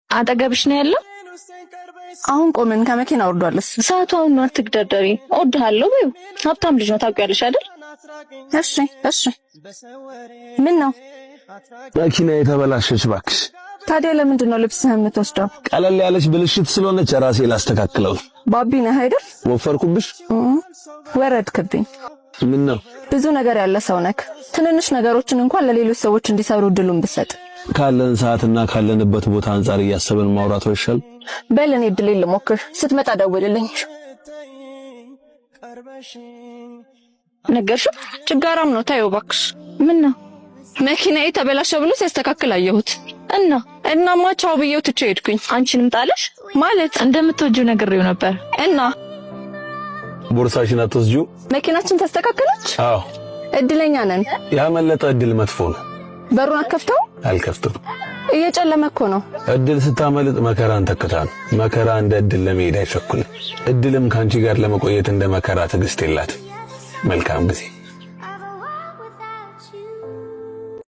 አጠገብሽ ነው ያለው? አሁን ቆምን። ከመኪና ወርዷል እሱ። ሰዓቱ አሁን ነው። አትግደርደሪ። እወድሃለሁ በይው። ሀብታም ልጅ ነው ታውቂያለሽ አይደል? እሺ እሺ። ምን ነው መኪና የተበላሸች እባክሽ። ታዲያ ለምንድን ነው ልብስህ የምትወስደው? ቀለል ያለች ብልሽት ስለሆነች ራሴ ላስተካክለው። ባቢ ነህ አይደል? ወፈርኩብሽ? ወረድክብኝ። ምን ነው? ብዙ ነገር ያለ ሰው ነክ። ትንንሽ ነገሮችን እንኳን ለሌሎች ሰዎች እንዲሰሩ እድሉን ብሰጥ። ካለን ሰዓትና ካለንበት ቦታ አንጻር እያሰብን ማውራት ይሻል። በል እኔ እድሌን ልሞክር። ስትመጣ ደውልልኝ። ነገርሽው? ችጋራም ነው ታየው እባክሽ። ምን ነው መኪናዬ ተበላሸ ብሎ ሲያስተካክል አየሁት። እና እናማ ቻው ብዬው ትቼ ሄድኩኝ። አንቺንም ጣለሽ ማለት እንደምትወጂው ነግሬው ነበር። እና ቦርሳሽን አትወስጂው? መኪናችን ተስተካከለች። አዎ፣ እድለኛ ነን። ያመለጠ እድል መጥፎ ነው። በሩን አከፍተው? አልከፍትም። እየጨለመ እኮ ነው። እድል ስታመልጥ መከራን ተክታ ነው። መከራ እንደ እድል ለመሄድ አይቸኩልም። እድልም ከአንቺ ጋር ለመቆየት እንደ መከራ ትዕግስት የላትም። መልካም ጊዜ።